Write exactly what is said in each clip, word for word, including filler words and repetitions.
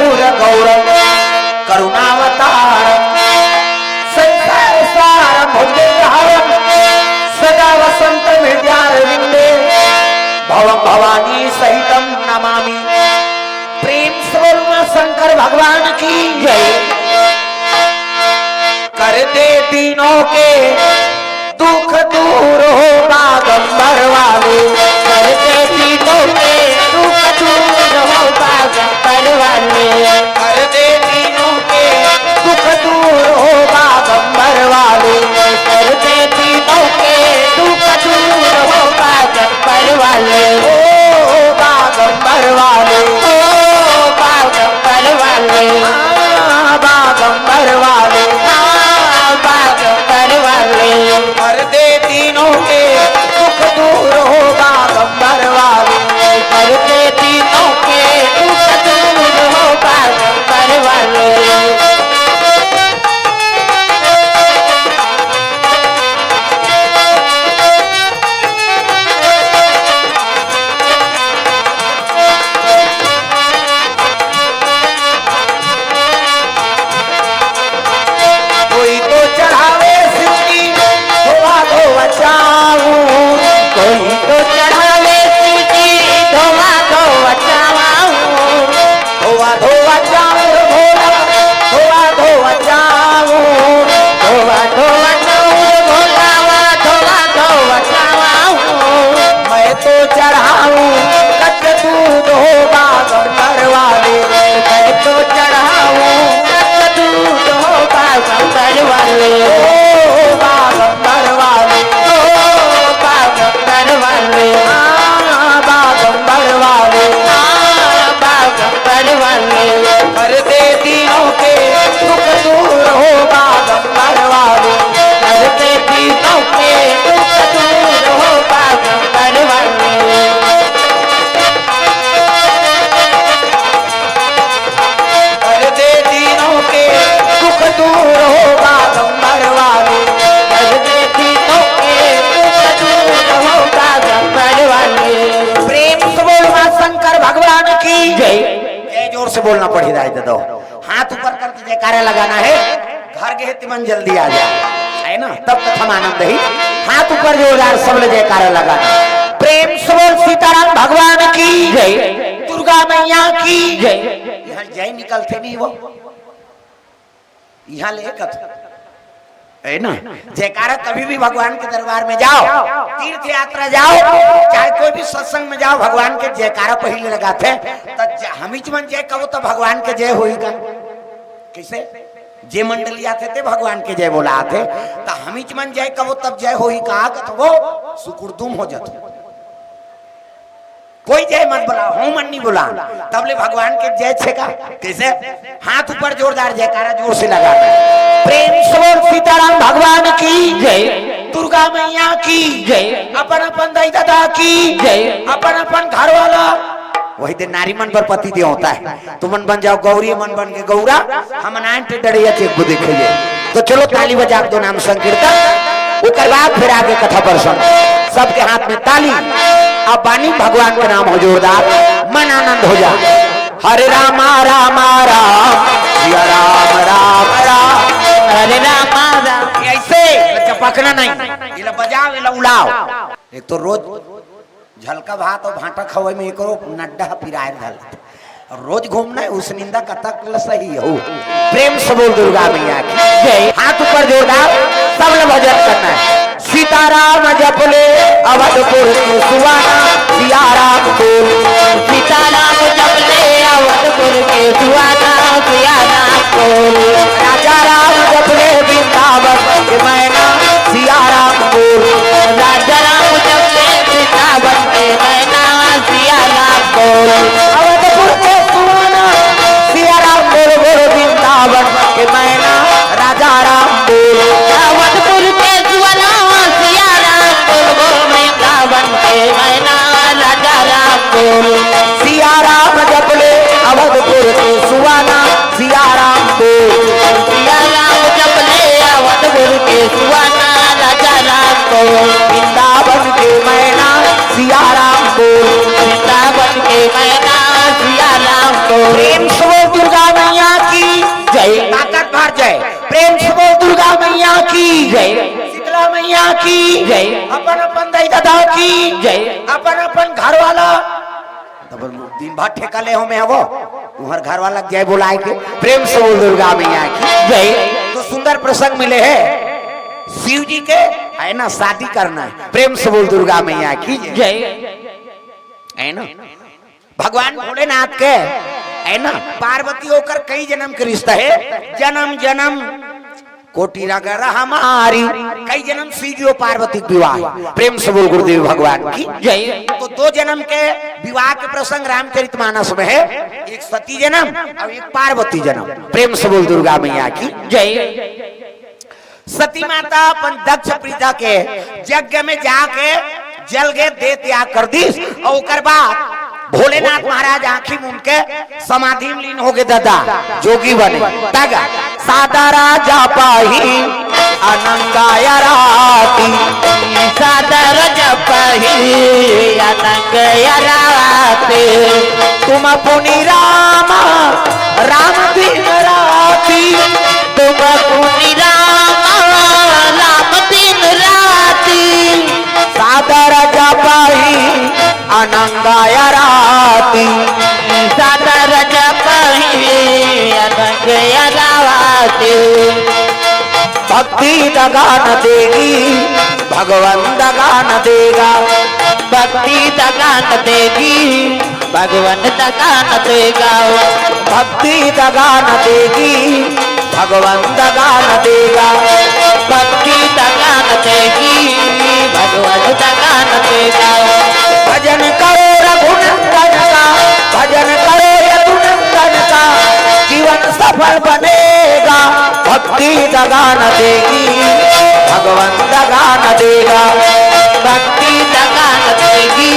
गौरम करुणावतारम संसार सारम भुजगेन्द्रहारम सदा वसंतम हृदयारविंदे भवम भवानी सहितम नमामि। प्रेम से बोल मां शंकर भगवान की जय। कर दे दीनों के दुख दूर हो बागंबर वाले। कर दे दीनों के दुख दूर हो बागंबर वाले। कर दे दीनों के दुख दूर हो बागंबर वाले। कर दे दीनों के दुख दूर हो बागंबर वाले। ओ बागंबर वाले। ओ बागंबर वाले। हाँ, बागंबर वाले। हाँ, बागंबर वाले। कर दे दीनों के दुख दूर हो बागंबर वाले। कर दे दीनों के दुख दूर हो बागंबर वाले। कोई तो चढ़ावे शिव जी धोवा धोवा चाऊ। कोई तो चढ़ावे शिव जी धोवा धोवा चाऊ। धोवा धोवा चाऊ भोला, धोवा धोवा चाऊ। धोवा धोवा चाऊ भोला, धोवा धोवा चाऊ। मैं तो चढ़ाऊं कच्च दूध हो बागंबर वाले। मैं तो चढ़ाऊं कच्च दूध हो बागंबर वाले। ओ बागंबर वाले। ओ बागंबर वाले। हाँ, बागंबर वाले। हाँ, बागंबर वाले। कर दे दीनों के दुख दूर हो बागंबर वाले। कर दे दीनों के दुख दूर हो बागंबर वाले। कर दे दीनों के दुख दूर हो बागंबर वाले। कर दे दीनों के दुख दूर हो बागंबर वाले। प्रेम से बोल मां शंकर भगवान की जय। जय जोर से बोलना पड़ी रहा है दादा। हाथ ऊपर करके जयकारा लगाना है। घर गए तिमन जल्दी आ जाए, है ना, तब कथा में आनंद ही। हाथ ऊपर जोरदार सब ले जयकारा लगाना। प्रेम से बोल सीताराम भगवान की जय, दुर्गा मैया की जय। यहाँ जय निकलते नहीं वो, यहाँ ले कथा, है ना। जयकारा कभी भी भगवान के दरबार में जाओ, तीर्थ यात्रा जाओ, चाहे कोई भी सत्संग में जाओ, भगवान के जयकारा पहले लगाते। तो ज-, हमीच मन जय कहो तो भगवान के जय होई का? कैसे? जे मंडली आथे ते भगवान के जय बोलाथे, त हमीच मन जय कबो तब जय होही का, त वो सुकुड़दुम हो जाथे। कोई जय मत बोला, हो मन नहीं बोला, तब ले भगवान के जय छेगा। कैसे? हाथ ऊपर जोरदार जयकारा जोर से लगा। प्रेम से बोल सीताराम भगवान की जय, दुर्गा मैया की जय, अपन अपन दाई दादा की जय, अपन अपन घर वाला। वही दिन नारी मन पर पति देव होता है। तुमन बन जाओ गौरी, मन बन के गौरा, हमन आए थे डड़िया चेक को देखे। तो चलो ताली बजा दो नाम संकीर्तन, ओकर बाद फिर आगे कथा प्रसंग। सबके हाथ में ताली, अब बानी भगवान के नाम हो जोरदार, मन आनंद हो जा। हरे रामा रामा राम, सिया राम राम राम। हरे रामा राम। ऐसे चपकना नहीं, ये ला बजाओ, ये ला उड़ाओ। एक तो रोज झलका भात और भांटा खवाई में एकरो नड्डा पिराए धल। रोज घूमना है उस निंदा कतक ल सही हो। प्रेम से बोल दुर्गा मैया की जय। हाथ ऊपर जोरदार, सब ल भजन करना है। सीताराम जपले अवधपुर के सुवाना, सिया राम बोल। सीताराम जपले अवधपुर के सुवाना, सिया राम बोल। राजा राम जपले वृंदावन के मैना, सिया राम बोल। राजा राम जपले वृंदावन के मैना, सिया राम बोल। अवधपुर के सुवाना, सिया राम बोल, बोल वृंदावन के मैना, राजा राम बोल। अवधपुर के सुवाना, सिया राम बोल, बोल वृंदावन के मैना, राजा राम बोल। सिया राम जपले अवधपुर के सुवाना, सिया राम बोल। सिया राम जपले अवधपुर के सुवाना, राजा राम बोल। वृंदावन के मैना, सिया राम बोल। वृंदावन के मैना, सिया राम बोल। प्रेम से बोल दुर्गा जय। शीतला मैया की जय। अपन अपन दाई ददा की जय। अपन अपन घर वाला। तब दिन भर ठेका ले हो में हवो, तुम्हर घर वाला लग जाए बुलाए के। प्रेम से बोल दुर्गा मैया की जय। तो सुंदर प्रसंग मिले है शिव जी के, है ना, शादी करना है। प्रेम से बोल दुर्गा मैया की जय। जय। है ना, भगवान भोलेनाथ के, है ना, पार्वती होकर कई जन्म के रिश्ता है, जन्म जन्म कोटि रगर हमारी। कई जन्म शिव जी और पार्वती के विवाह है। प्रेम से बोल गुरुदेव भगवान की जय। तो दो जन्म के विवाह के प्रसंग रामचरितमानस में है, एक सती जन्म और एक पार्वती जन्म। प्रेम से बोल दुर्गा मैया की जय। सती माता अपन दक्ष प्रजा के यज्ञ में जाके जल के देह त्याग कर दीस और ओकर बाद भोलेनाथ महाराज आंखी मूंद के समाधि में लीन हो गए दादा, जोगी बने। तग सादर जपहि अनंग आराती। सादर जपहि अनंग आराती। तुम पुनि राम राम दिन राती। तुम पुनि राम राम दिन राती। सादर जपहि अनंग आराती। सादर जपहि अनंग आराती। भक्ति दगान देगी, भगवंत दगान देगा। भक्ति दगान देगी, भगवंत दगान देगा। भक्ति दगान देगी, भगवंत दगान देगा। भक्ति दगान देगी, भगवंत दगान देगा। भजन करो रघुनंदन का, भजन करो यदुनंदन का, जीवन सफल बनेगा। भक्ति दगान देगी, भगवंत दगान देगा। भक्ति दगान देगी,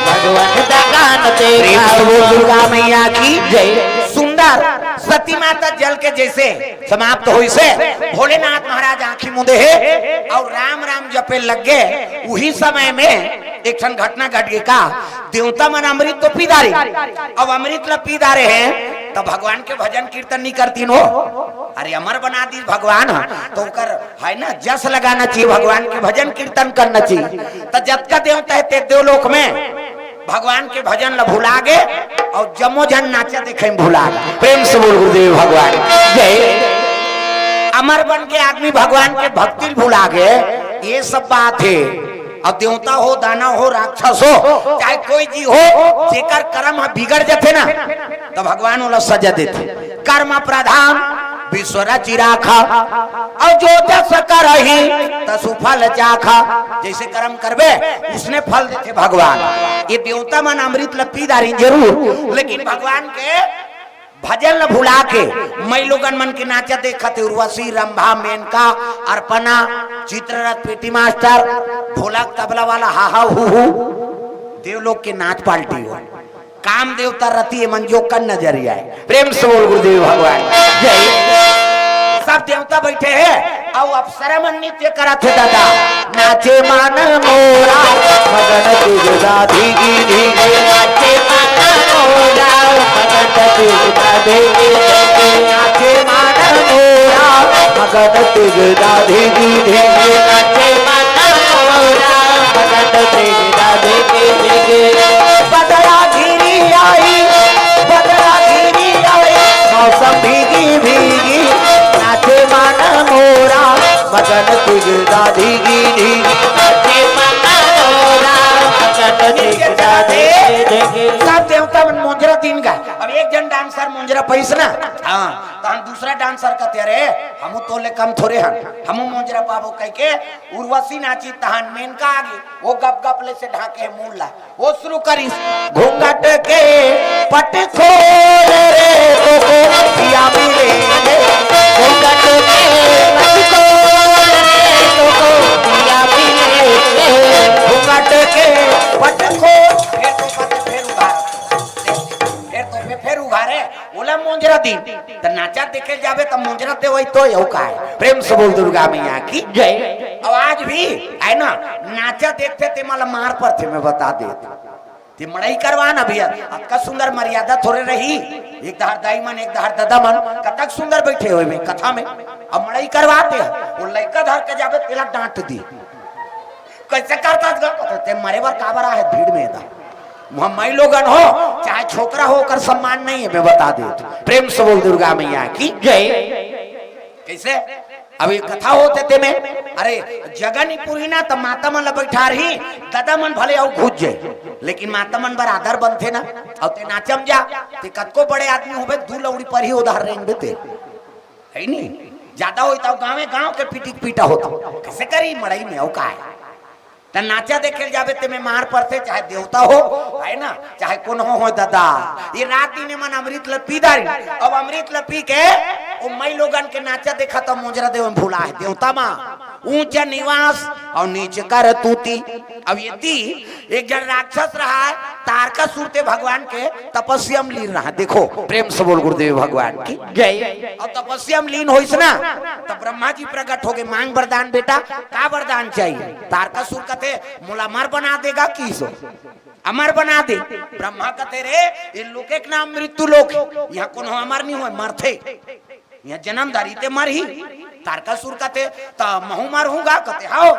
भगवंत दगान देगा। प्रेम से बोल दुर्गा मैया की जय। सुंदर सती माता जल के जैसे समाप्त होइसे, भोलेनाथ महाराज आंखी मूंदे हे और राम राम जपे लग गए। उही समय में एक ठन घटना घट गई का, देवता मन अमृत तो पी डारे, अब अमृत ला पी डारे हैं तो भगवान के भजन कीर्तन नहीं करतीन हो। अरे अमर बना दीस भगवान ह, तो ओकर है ना जस लगाना चाहिए, भगवान के भजन कीर्तन करना चाहिए। तो जतका देवता है ते देवलोक में भगवान के भजन ला भुला गे और जम्मो झन नाचा देखे में भुला गे। प्रेम से बोल गुरुदेव भगवान जय। अमर बन के आदमी भगवान के भक्ति ल भुला गे, ये सब बात है। अब देवता हो, दानव हो, राक्षस हो, चाहे कोई जी हो, जेकर कर्म ह बिगड़ जथे ना, तो भगवान ओला सजा देथे। कर्म प्रधान विश्व रचि राखा, और जो जस करही तसु फल चाखा। जैसे कर्म करबे, उसने फल देथे भगवान। ये देवता मन अमृत ल पी डारिन जरूर, लेकिन भगवान के भजन ल भुला के मई लोगन मन के नाचा देखत हे उर्वशी, रंभा, मेनका, अर्पणा, चित्ररथ, पेटी मास्टर, ढोलक, तबला वाला, हा हा हू हू। देवलोक के नाच पार्टी हो। काम देवता रति ए मन जो कर नजरिया है। प्रेम से बोल गुरुदेव भगवान जय। सब देवता बैठे हैं, अउ अप्सरा मन नृत्य करत हे दादा। नाचे मन मोरा मगन तुझ गा धीगी धीगी। नाचे मन मोरा मगन तुझ गा धीगी धीगी। नाचे मन मोरा मगन तुझ गा धीगी धीगी। नाचे मन मोरा मगन तुझ गा धीगी धीगी। बदरा घिरी आई, बदरा घिरी आई, मौसम भीगी भीगी। नाचे मन मोरा मगन तुझ गा धीगी धीगी। नाचे मन मोरा मगन तुझ गा धीगी धीगी। सब देवता मन मोंजरा दीन गा। अब एक जन डांसर मोंजरा पाइस ना, हाँ, तहन दूसरा डांसर कहते, "अरे, हमू तोले कम थोरे हन, हमू मोंजरा पाबो," कह के उर्वशी नाची, तहन मेनका आगे, वो गप गप ले से ढाके हे मुंह ला। वो शुरू करिस, घूंघट के पट खोल रे, तोको पिया मिलेंगे। घूंघट के पट खोल रे, तोको पिया मिलेंगे। घूंघट के पट खोल, फिर तो पट, फिर उघार। फिर तो फिर, फिर उघारे, ओला मोंजरा दीन। त नाचा देखे जाबे त मोंजरा देवई तो यहू का है। प्रेम से बोल दुर्गा मैया की जय। अब आज भी है ना, नाचा देखते ते मला मार पड़थे, मैं बता देत। ते मड़ई करवा ना भैया, अतका सुंदर मर्यादा थोरे रही। एक धार दाई मन, एक धार ददा मन, कतक सुंदर बैठे होइबे कथा में। अब मड़ई करवाते हैं, वो लइका धर के जाबे, तेला डांट दी। "कैसे करता था?" कहते, "ते मरे बर काबर आहे भीड़ में एदा? वहाँ मई लोगन हो, चाहे छोकरा हो, ओकर सम्मान नहीं है, मैं बता देत हूँ।" प्रेम से बोल दुर्गा मैया की जय। कैसे? अब ये कथा होते ते में, अरे, जगह नहीं पूरी ना, त माता मन ला बैठा रही, दादा मन भले अउ घुस जाए, लेकिन माता मन बर आदर बनथे ना। अउ ते नाचम जा, ते कतको बड़े आदमी होबे, दू लौड़ी पर ही उधार रेंगबे ते, है नी? ज्यादा होई त गाँवे गाँव के पीटी के पीटा होता, कैसे करी मड़ई में, अउ का है? त नाचा देखे ल जाबे, ते में मार पड़थे, चाहे देवता हो, है ना, चाहे कोनो हो, हो दादा। ये रात दिन मन अमृत ल पी दारी, अब अमृत ल पी के ओ मई लोगन के नाचा देखा त मोजरा देव में भुला है देवता माँ। ऊंच निवास और नीच कर तूती। अब ये ती एक जन राक्षस रहा है, तारकासुर ते भगवान के तपस्या में लीन रहा। देखो, प्रेम से बोल गुरुदेव भगवान की जय। और तपस्या में लीन होइस ना, तब ब्रह्मा जी प्रकट हो गए, मांग वरदान बेटा, का वरदान चाहिए? तारकासुर कथे, "मोला अमर बना देगा किसो, अमर बना दे।" ब्रह्मा कथे, "रे, ये लोक एक नाम मृत्यु लोक है, यहाँ कोनो अमर नहीं होए, मरथे, यहाँ जन्म धरी ते मरही।" तारकासुर कथे, "त महू मरहूंगा?" कथे, "हाओ,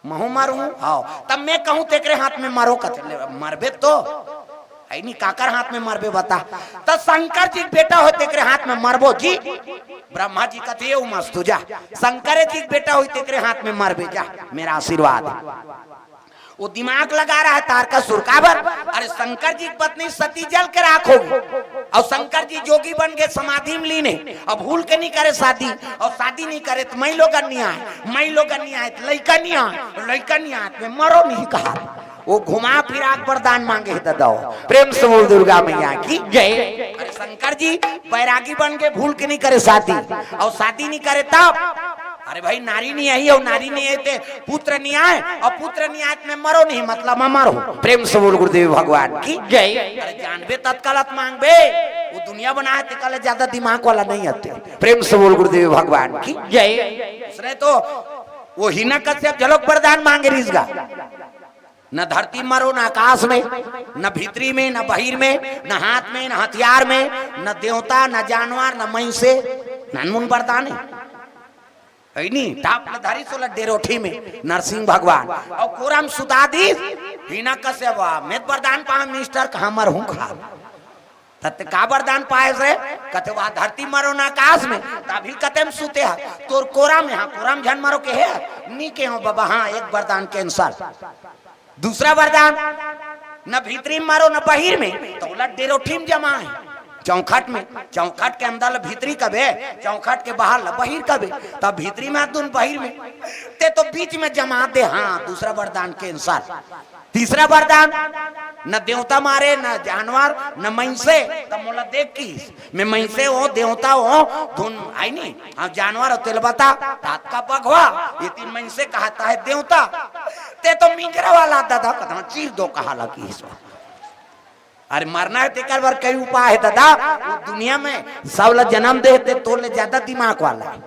महू मरहूं, हाओ।" "तब मैं कहूं तेकरे हाथ में मरो?" कथे, "ले, मरबे तो।" "है नी, काकर हाथ में मरबे बता?" "त शंकर जी के बेटा हो, तेकरे हाथ में मरबो जी।" ब्रह्मा जी कथे, "ये मस्त हो जा, शंकर जी के बेटा हो, तेकरे हाथ में मरबे जा, मेरा आशीर्वाद।" वो दिमाग लगा रहा है तारकासुर, काबर? अरे, शंकर जी की पत्नी सती जल के राख होगी, और शंकर जी जोगी बन के समाधि में लीन है, अब भूल के नहीं करे शादी, और शादी नहीं करे त मई लोगन नहीं आए, मई लोगन नहीं आए त लइका नहीं आए, लइका नहीं आए त मैं मरो नहीं कहा। वो घुमा फिरा के वरदान मांगे है दादा। प्रेम से बोल दुर्गा मैया की जय। अरे शंकर जी बैरागी बन के भूल के नहीं करे शादी, और शादी नहीं करे तब, अरे भाई, नारी नहीं आई और नारी नहीं आए ते पुत्र नहीं आए, और पुत्र नहीं आए त मैं मरो नहीं, मतलब अमर हो। प्रेम से बोल गुरुदेव भगवान की जय। अरे जानबे तत्काल त मांगबे, वो दुनिया बना है, तेकर ले ज्यादा दिमाग वाला नहीं आते। प्रेम से बोल गुरुदेव भगवान की जय। उसने तो वो हिरण्यकश्यप झलक वरदान मांगे रिस गा, "न धरती मरो, न आकाश में, न भीतरी में, न बहिर में, न हाथ में, न हथियार में, न देवता, न जानवर, न मइनसे, ननमुन वरदान है।" है नी, टाप ले धरी सोला डेरोठी में नरसिंह भगवान। और कोरम सुता दीस, हिरण्यकश्यप, "मैं त वरदान पाए मिस्टर, कहाँ मरहूँ कहा?" "त ते का वरदान पाए रे?" कथे, "वहाँ धरती मरो ना आकाश में।" "तभी कते में सुते है, तोर कोरम यहाँ, कोरम झन मरो के है?" "नी के हो बाबा, हाँ, एक वरदान cancel।" दूसरा वरदान, "न भीतरी में मरो, न बहिर में।" तो बोला, "डेरोठी में जमा है, चौखट में, चौखट के अंदर ल भीतरी कबे, चौखट के बाहर ल बहिर कबे, तब भीतरी में दुन बहिर में, ते तो बीच में जमा दे।" हाँ, दूसरा वरदान cancel। तीसरा वरदान, "न देवता मारे, न जानवर, न मइनसे।" तब मोला देख किस, "मैं मइनसे हो, देवता हो, धुन आई नी, हाँ, जानवर हो, तेल बता, तात का बघवा, ये तीन मइनसे कहता है देवता, ते तो मिंजरा वाला दादा, कदम चीर दो कहा लगी इस बार।" अरे मरना है तेकर बर कई उपाय है दादा, वो दुनिया में सब ला जन्म दे, ते तोर ले ज्यादा दिमाग वाला है।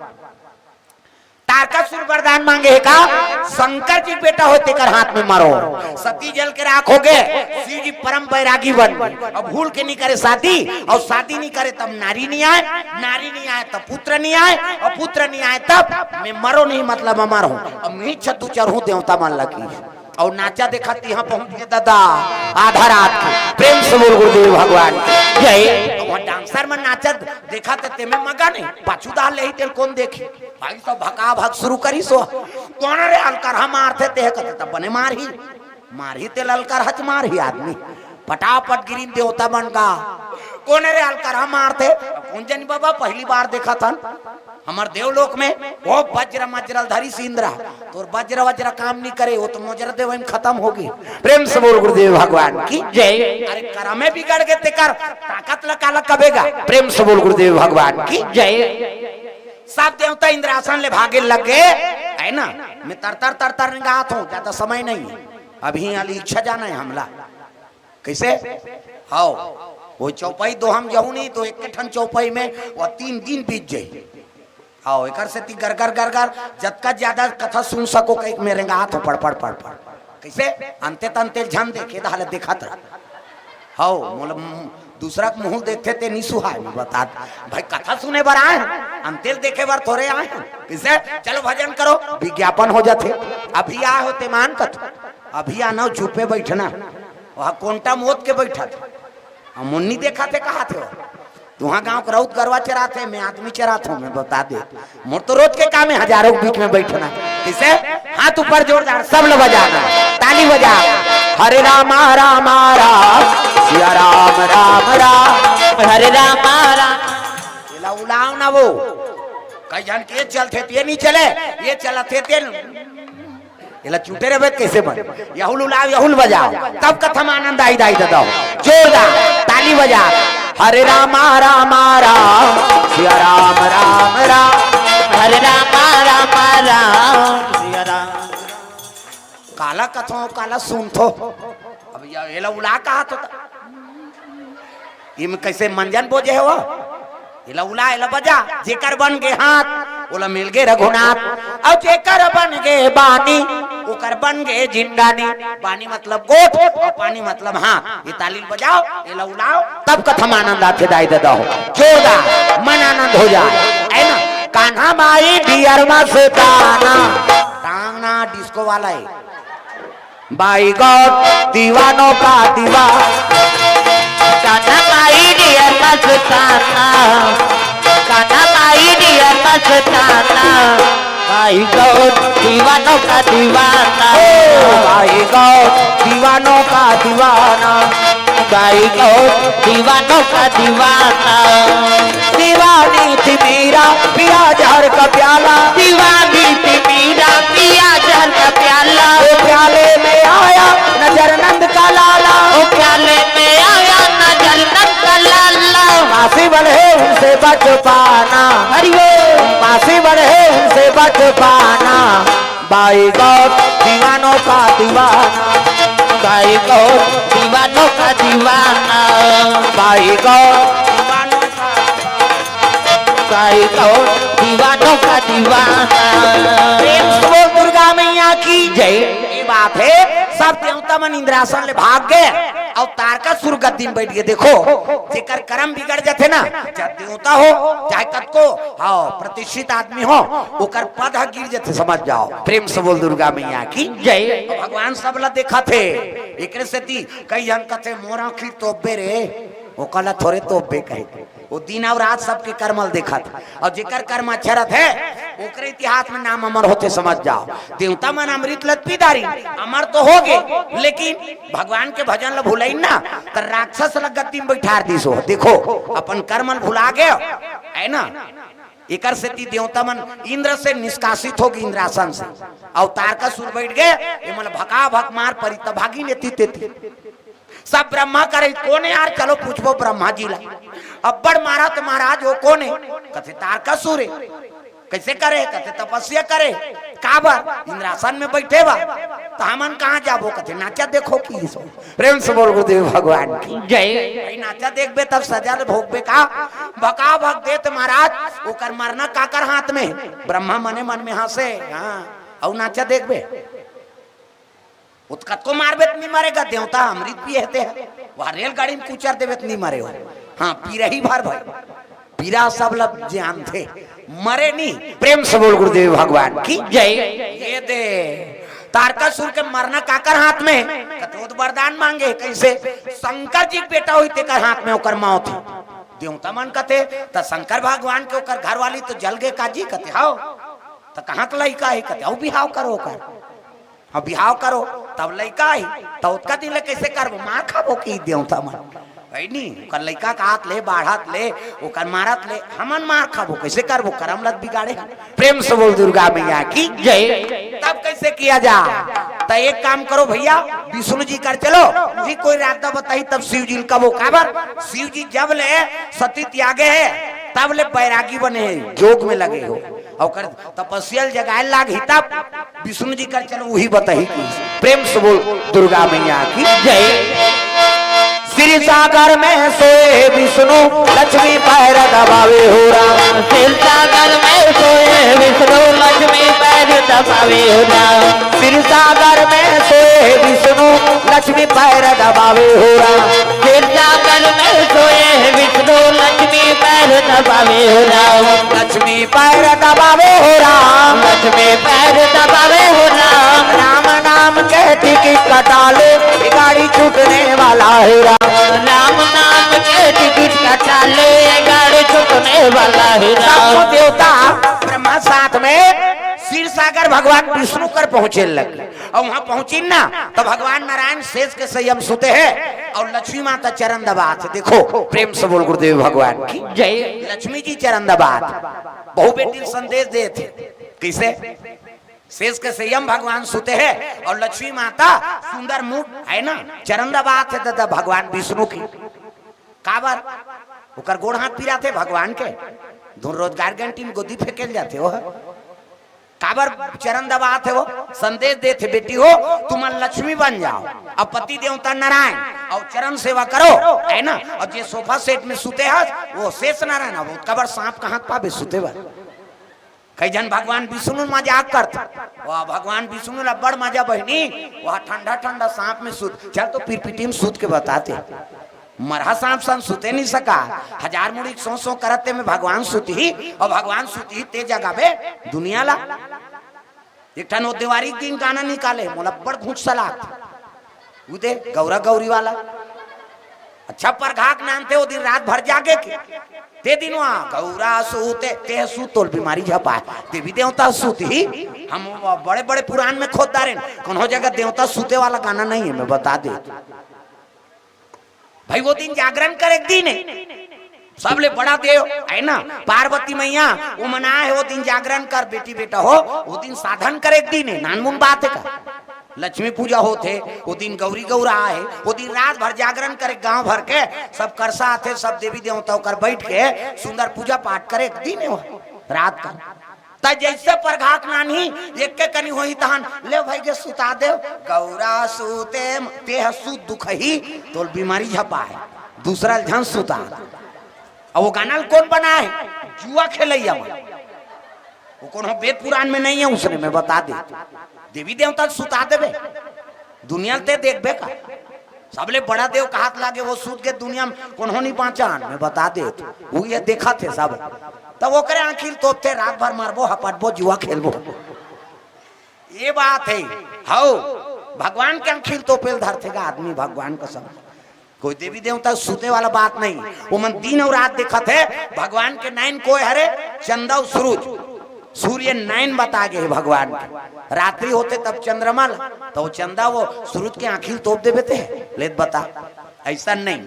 तारकासुर वरदान मांगे है का, "शंकर जी बेटा हो, तेकर हाथ में मरो।" सती जल के राख हो गए, शिव जी परम बैरागी बन गए। अब भूल के नहीं करे शादी, और शादी नहीं करे तब नारी नहीं आए, नारी नहीं आए तब पुत्र नहीं आए, और पुत्र नहीं आए तब मैं मरो नहीं, मतलब अमर हूँ, अब मैं छतु चढ़ू देवता मन लगी। और नाचा देखा तिहा पहुंच गए दादा, आधा रात के। प्रेम से बोल गुरुदेव भगवान की जय। अब वहाँ डांसर मन नाचा देखा ते, ते में मगन है, पाछू डाल ले ही तेल कौन देखी? भाई सब भका भक शुरू करी सो, "कौन रे अलकरहा मारथे ते?" कथे, "तब बने मारही, मारही ते ललकरहा च मारही आदमी।" पटापट गिरिन देवता बन गा, "कौन रे अलकरहा मारथे?" "कौन जनी बाबा, पहली बार देखा थन हमर देवलोक में, वो वज्र मज्रल धरी इंद्रा, तोर वज्र वज्र काम नहीं करे, वो तो मोजर देव में खत्म होगी।" प्रेम से बोल गुरुदेव भगवान की जय। अरे करमे बिगड़ गए तेकर ताकत ल काला कबे गा। प्रेम से बोल गुरुदेव भगवान की जय। सब देवता इंद्रासन ले भागे लग गए, है ना? मैं तरतर तरतर निगाहत हूँ, ज्यादा समय नहीं है, अभी यहाँ इच्छा जाना है हमला। कैसे? हाओ, वो चौपाई दो हम जहू नहीं तो एक ठन चौपाई में वो तीन दिन बीत जाए। हाओ, एकर से ती गरगर गरगर जतका ज्यादा कथा सुन सको, कहीं में रेंगात हो पड़ पड़ पड़ पड़। कैसे? अंते तंते झन देखे, दहले देखत रह। हाओ, मोला, दूसरा के मुंह देखथे ते नी सुहाय, मैं बता दे। भाई, कथा सुने बर आए हन, हम तेल देखे बर थोरे आए हन। किसे? चलो भजन करो, विज्ञापन हो जाथे। अभी आए हो ते मान कथो, अभी आना हो, चुपे बैठना। वहाँ कोंटा मोद के बैठा थे, हम मुन्नी देखा थे, कहा थे वो। तुहा गांव के रउत गरवा चराथे, मैं आदमी चराथों, मैं बता दे। मोर तो रोज के काम है हजारों के बीच में बैठना। किसे? हाथ ऊपर जोरदार, सब लोग बजाना, ताली बजा। हरे रामा रामा राम, सिया राम राम राम। हरे रामा राम। एला उलाव ना वो। कई झन के चलथे ते नहीं चले, ये चलथे ते। एला चुटे रहे कैसे बन? यहुल उलाव, यहुल बजाओ, तब कथा में आनंद आई दाई ददाओ। जोरदार ताली बजा। हरे रामा रामा राम, सिया राम राम राम। हरे रामा रामा राम, सिया राम। काला कथो, काला सुनथो। अब या-, एला उला कहा तो ता-, इम कैसे मंजन बोजे हो? एला उला, एला बजा। जेकर बन गे हाथ, ओला मिल गे रघुनाथ। अउ जेकर बन गे बानी, ओकर बन गे जिंदानी। बानी मतलब गोठ, अउ पानी मतलब हाथ। ये ताली बजाओ, एला उलाओ, तब कथा में आनंद आथे दाई ददा हो। जोरदार, मन आनंद हो जाए, है ना? कान्हा माई डियर मस्ताना, टांगना डिस्को वाला है। बाई गौर दीवानों का दीवाना। कान्हा माई डियर मस्ताना, कान्हा माई डियर मस्ताना। बाई गौर दीवानों का दीवाना। ओ, बाई गौर दीवानों का दीवाना। बाई गौर दीवानों का दीवाना। दीवानी थी मीरा, पिया जहर का प्याला। दीवानी थी मीरा, पिया जहर का प्याला। वो प्याले में आया नजर नंद का लाला। वो प्याले में आया नजर नंद का लाला। मासी बन है उनसे बच पाना। हरि ओम। मासी बन है उनसे बच पाना। बाई गौर दीवानों का दीवाना। बाई गौर दीवानों का दीवाना। बाई गौर दीवानों का, बाई गौर दीवानों का दीवाना। प्रेम से बोल दुर्गा मैया की जय। ये बात है, सब देवता मन इंद्रासन ले भाग गए। अउ तारकासुर गद्दी में बैठ के देखो, जेकर कर्म बिगड़ जाथे ना, चाहे देवता हो, चाहे कतको, हाँ, प्रतिष्ठित आदमी हो, ओकर पद ह गिर जाथे, समझ जाओ। प्रेम से बोल दुर्गा मैया की जय। भगवान सब ला देखथे, एकरे सेती कई झन कथे, "मोर आँखी तोपबे रे," ओकर ला थोरे तोपबे कहे। वो दिन अउ रात सबके कर्म ल देखथे, अउ जेकर कर्म अच्छा रथे, ओकरे इतिहास में नाम अमर होथे, समझ जाओ। देवता मन अमृत ल पी डारिन, अमर तो हो गे, लेकिन भगवान के भजन ल भुलाइन ना, त राक्षस ल गद्दी में बैठार दिस हो। देखो, अपन कर्म ल भुला गे, है ना? एकर सेती देवता मन इंद्र से निष्कासित हो गे, इंद्रासन से, अउ तारकासुर बैठ गे, ये मन भका भक मार परी, त भागिन एती तेती। सब ब्रह्मा करे, "कोन हे यार? चलो पूछबो ब्रह्मा जी ला।" अब्बड़ मारत हे महाराज, "वो कोन हे?" कथे, "तारकासुर हे।" "कैसे करे?" कथे, "तपस्या करे।" "काबर?" "इंद्रासन में बैठे बा।" "त हमन कहाँ जाबो?" कथे, "नाचा देखो।" कि सो प्रेम से बोल गुरुदेव भगवान की जय। भाई, नाचा देखबे तब सजा ले भोगबे का? भका भक देत महाराज, ओकर मरना काकर हाथ में? ब्रह्मा मने मन में हंसे, हाँ, अउ नाचा देखबे। वो तो कतको मारबे त नहीं मरेगा, देवता अमृत पिए हे ते ह। वहाँ रेलगाड़ी में कुचर देबे त नहीं मरे हो। हाँ, पीरा ही भर भाई, पीरा सब लब जानथे, मरे नहीं। प्रेम से बोल गुरुदेव भगवान की जय। ये दे, तारकासुर के मरना काकर हाथ में? कथे वो तो वरदान मांगे, कैसे? शंकर जी के बेटा होई तेकर हाथ में ओकर मौत हे। देवता मन कथे, "त शंकर भगवान के ओकर घरवाली तो जल गे काजी?" कथे, "हव।" "त कहाँ के लइका हे?" कथे, "अउ बिहाव करो ओकर।" "अब बिहाव करो, तब लइका आही, त ओतका दिन ले कैसे करबो? मार खाबो कि देवता मन।" है नी, ओकर लइका का हाथ ले, बाढ़त ले, ओकर मारत ले, हमन मार खाबो, कैसे करबो? करम लत बिगाड़े। प्रेम से बोल दुर्गा मैया की जय। तब कैसे किया जा? त एक काम करो भैया, विष्णु जी कर चलो, उही कोई रास्ता बताही, तब शिव जी ल कबो। काबर? शिव जी जब ले सती त्यागे हे, तब ले बैरागी बने हे, जोग में लगे हो, अउ कर तपस्या ल जगाए लाग ही तब विष्णु जी कर चलो, उही बताही कि प्रेम से बोल दुर्गा मैया की जय। क्षीर सागर में सोए विष्णु, लक्ष्मी पैर दबावे हो राम। क्षीर सागर में सोए विष्णु, लक्ष्मी पैर दबावे हो राम। क्षीर सागर में सोए विष्णु, लक्ष्मी पैर दबावे हो राम। क्षीर सागर में सोए दबावे हो राम। लक्ष्मी पैर दबावे हो राम। लक्ष्मी पैर दबावे हो राम। राम नाम के टिकट कटा ले, गाड़ी छूटने वाला है राम। राम नाम के टिकट कटा ले, गाड़ी छूटने वाला है राम। सबको देवता ब्रह्मा साथ में क्षीर सागर भगवान विष्णु कर पहुंचे लग। अउ वहां पहुंचिन ना, त भगवान नारायण सेज के सइयां म सुते हे अउ लक्ष्मी माता चरन दबात हे। देखो, प्रेम से बोल गुरुदेव भगवान की। जय। लक्ष्मी जी चरन दबात हे, बहू बेटी ल संदेश देत हे। कइसे? सेज के सइयां म भगवान सुते हे अउ लक्ष्मी माता सुंदर मुख हे ना, चरन दबात हे दादा भगवान विष्णु की। काबर? ओकर गोड़ हाथ पिराथे भगवान के। धुन रोजगार गंटी म गोदी फेंकेल जाथे ओह। काबर चरन दबात हे वो? संदेश देत हे, बेटी हो, तुमन लक्ष्मी बन जाव, अउ पति देवता नारायण, अउ चरन सेवा करो, हे ना? अउ जे सोफा सेट में सुते हस, वो शेष नारायण हे। अउ काबर सांप कहां पाबे सुते बर? कई झन भगवान विष्णु मजाक करथे, वाह, भगवान विष्णु ला बड़ मजा बहिनी, वह ठंडा ठंडा सांप में सुत, चल तो पिरपिटी में सुत के बताते। मरहा सांप सन सुते नहीं सका, हजार मुड़ी सो सो करत ते में भगवान सुतही, अउ भगवान सुतही ते जगाबे दुनिया ला। एक ठन वो देवारी के दिन गाना निकाले, मोला बड़ घुंचसा लागथे। वो दे गौरा गौरी वाला। अच्छा, परघाक नान थे, वो दिन रात भर जागे के। ते दिन वहाँ गौरा सूते, ते सूत तोल बीमारी झपाए। देवी देवता सूत ही, हम बड़े बड़े पुराण में खोद डारेन, कोनो जगह देवता सूते वाला गाना नहीं है, मैं बता दे। भाई, वो दिन जागरण करे के दिन हे, सबले बड़ा देव हे ना पार्वती मैया, वो मनाए हे, वो दिन जागरण कर, बेटी बेटा हो, वो दिन साधन करे के दिन हे, नानमुन बात हे का? लक्ष्मी पूजा होत हे, वो दिन गौरी गौरा हे, वो दिन रात भर जागरण करे, गांव भर के सब करसा आथे, सब देवी देवता ओकर बैठ के सुंदर पूजा पाठ करे के दिन हे वो रात का। त जइसे परघाक नानही, एक के कनी होही तहन, ले भाई के सुता देव, गौरा सूते म, ते ह सूत दुखही, तोल बीमारी झपाए, दूसरा ल झन सुता। अउ वो गाना ल कोन बनाए हे? जुआ खेलैया मन। वो कोनो वेद पुराण में नहीं है, उसने मैं बता दे। देवी देवता ल सुता देबे, दुनिया ल ते देखबे का? सबले बड़ा देव कहात लागे, वो सूत के दुनिया में कोनो नहीं बाँचन, मैं बता दे। वो ये देखत हे सब। तब ओकरे आँखी ल तोपथे, रात भर मारबो, हपटबो, जुआ खेलबो। ये बात हे। हौ, भगवान के आँखी ल तोपे ल धरथे गा आदमी, भगवान कसम। कोई देवी देवता सूते वाला बात नहीं, वो मन दिन अउ रात देखत हे। भगवान के नैन कोय हरे? चंदा अउ सूरज। सूर्य नैन बता गे हे भगवान के। रात्रि होथे तब चंद्रमा ल, त वो चंदा वो सूरज के आँखी ल तोप देबे ते, ले त बता। अइसन नहीं।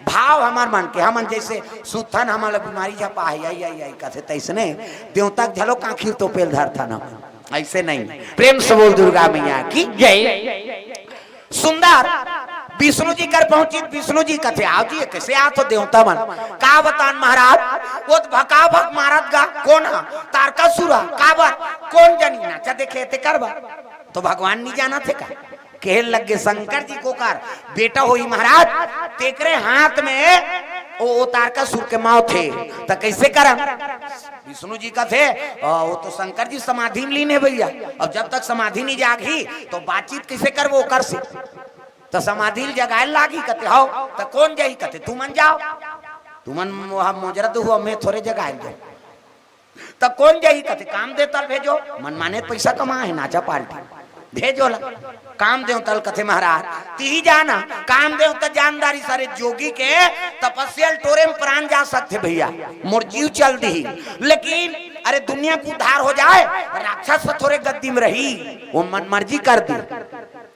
भाव हमर मन के, हमन जइसे सुतथन, हमन ल बीमारी झपा हे, आई, आई, आई, कथे, तइसने देवता के घलो आँखी ल तोपे ल धरथन हमन। अइसे नहीं। प्रेम से बोल दुर्गा मैया की जय। सुंदर विष्णु जी कर पहुंचिस, विष्णु जी कथे, "आओ जी, कइसे आत हो देवता मन?" "का बतान महाराज, वो त भकाभक मारत गा, कोन हा?" "तारकासुर हा।" "काबर?" "कोन जनी नाचा देखे तेकर बर।" तो भगवान नहीं जानथे का? कहे लगे शंकर जी के ओकर बेटा होही महाराज, तेकरे हाथ में ओ, ओ तारकासुर के मौत हे, त कइसे करन? विष्णु जी कथे, "अ, वो तो शंकर जी समाधि में लीन हे भैया, अब जब तक समाधि नहीं जागही, तो बातचीत कइसे करबो ओकर से?" त समाधि ल जगाए ल लागही कथे, "हौ।" "त कोन जाही?" कथे, "तुमन जाव, तुमन मोहा मोजरा दुहू, मैं थोरे जगाए ल जाहूं।" "त कोन जाही?" कथे, "काम देवता ल भेजो, मन माने पइसा कमा हे, नाचा पार्टी, भेजो ला।" काम देवता ल कथे, "महाराज, तिही जाना।" काम देवता जानदारी सारे जोगी के तपस्या ल टोरे में प्राण जा सकथे भैया, मोर जीव चल दिही, लेकिन अरे दुनिया के उद्धार हो जाए, राक्षस थोरे गद्दी में रही, वो मन मर्जी कर दी।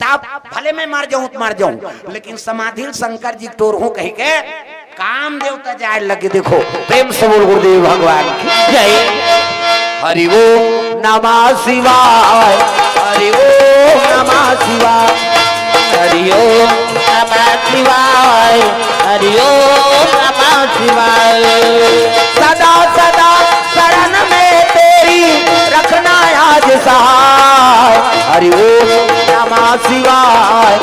तब भले मैं मर जाऊं त मर जाऊं, लेकिन समाधि ल शंकर जी के टोरहूं कहिके काम देवता जाए लगे। देखो, प्रेम से बोल गुरुदेव भगवान की जय। हरि ओम नमः शिवाय, हरि ओम नमः शिवाय, हरि ओम नमः शिवाय, हरि ओम नमः शिवाय। सदा सदा शरण में तेरी रखना आज सहाय। हरि ओम नमः शिवाय,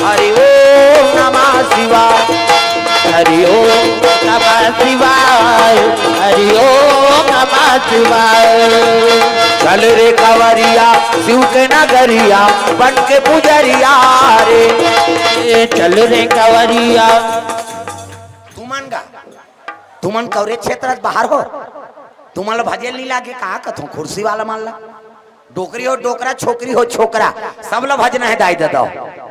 हरि ओम नमः शिवाय, हरि ओम नमः शिवाय, हरि ओम नमः शिवाय। चल रे कंवरिया शिव के नगरिया, बन के पुजरिया रे। ए, चल रे कंवरिया। तुमन गा। तुमन कवरेज क्षेत्र से बाहर हो, तुमन ला भजे ल नइ लागे का कथों खुर्सी वाला मन ला? डोकरी हो डोकरा, छोकरी हो छोकरा, सब ला भजना हे दाई ददा।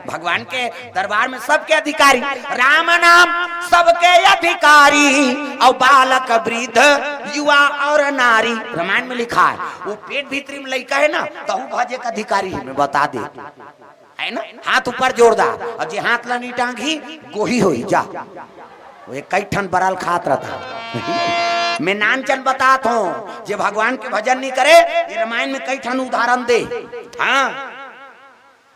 भगवान के दरबार में सबके अधिकारी, राम नाम सबके अधिकारी, अउ बालक वृद्ध युवा अउ नारी। रामायण में लिखा हे, वो पेट भीतरी में लइका हे ना, तहू भजे के अधिकारी हे, मैं बता दे। हे ना? हाथ ऊपर जोरदार, अउ जे हाथ ला नइ टांगही, गोही होही, जा। वो एक कई ठन बरल खात रहिथे। मैं नानचन बतात हों, जे भगवान के भजन नइ करे, ये रामायण में कई ठन उदाहरण दे। हाँ,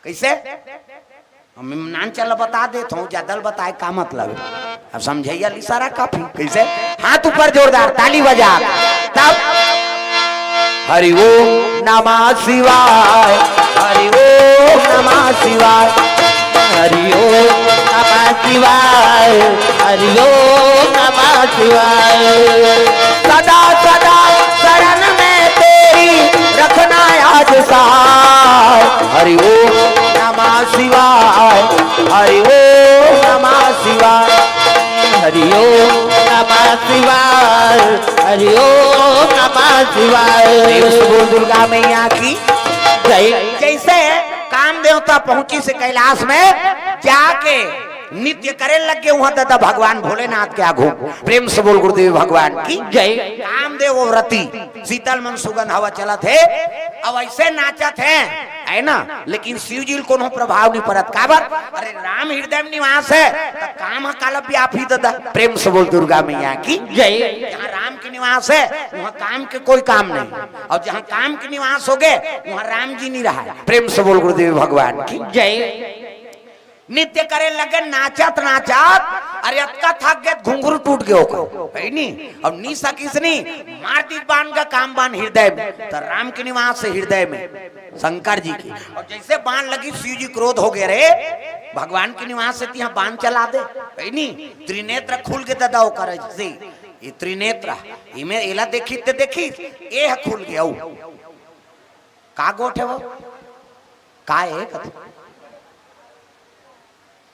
कइसे? अब मैं नानचन ला बता देत हों, जादा ल बताए का मतलब हे? अब समझइया ल इशारा काफी। कइसे? हाथ ऊपर जोरदार, ताली बजा। तब हरि ओम नमः शिवाय, हरि ओम नमः शिवाय, हरि ओम नमः शिवाय, हरि ओम नमः शिवाय। सदा सदा शरण में तेरी रखना आज साथ। हरि ओम नमः शिवाय, हरि ओम नमः शिवाय, हरि ओम नमः शिवाय, हरि ओम नमः शिवाय। प्रेम से बोल दुर्गा मैया की जय। जइसे काम देवता पहुंचिस कैलाश में, जाके नृत्य करे लग गे उहां ददा भगवान भोलेनाथ के आगू। प्रेम से बोल गुरुदेव भगवान की जय। कामदेव अउ रति, शीतल मन सुगंध हवा चलत हे, अब अइसे नाचत हे, हे ना? लेकिन शिव जी ल कोनो प्रभाव नइ परत। काबर? अरे, राम हृदय में निवास हे, त काम ह काला व्यापही ददा। प्रेम से बोल दुर्गा मैया की जय। जहां राम के निवास हे, उहां काम के कोई काम नहीं, अउ जहां काम के निवास होगे, उहां राम जी नइ रहय। प्रेम से बोल गुरुदेव भगवान की जय। नृत्य करे लगे, नाचत नाचत, अरे अतका थक गे, घुंघरू टूट गे ओकर, हे नी? अब नइ सकिस नी, मार दिस बाण का काम बाण हृदय में, त राम के निवास हे हृदय में, शंकर जी के। अउ जइसे बाण लगिस, शिव जी क्रोध हो गे, रे भगवान के निवास हे तिहां बाण चला दे, हे नी? त्रिनेत्र खुल गे ददा ओकर, जइसे ये त्रिनेत्र, इमे एला देखिस ते देखिस, ए ह खुल गे, अउ का गोठ हे वो? का हे कथे?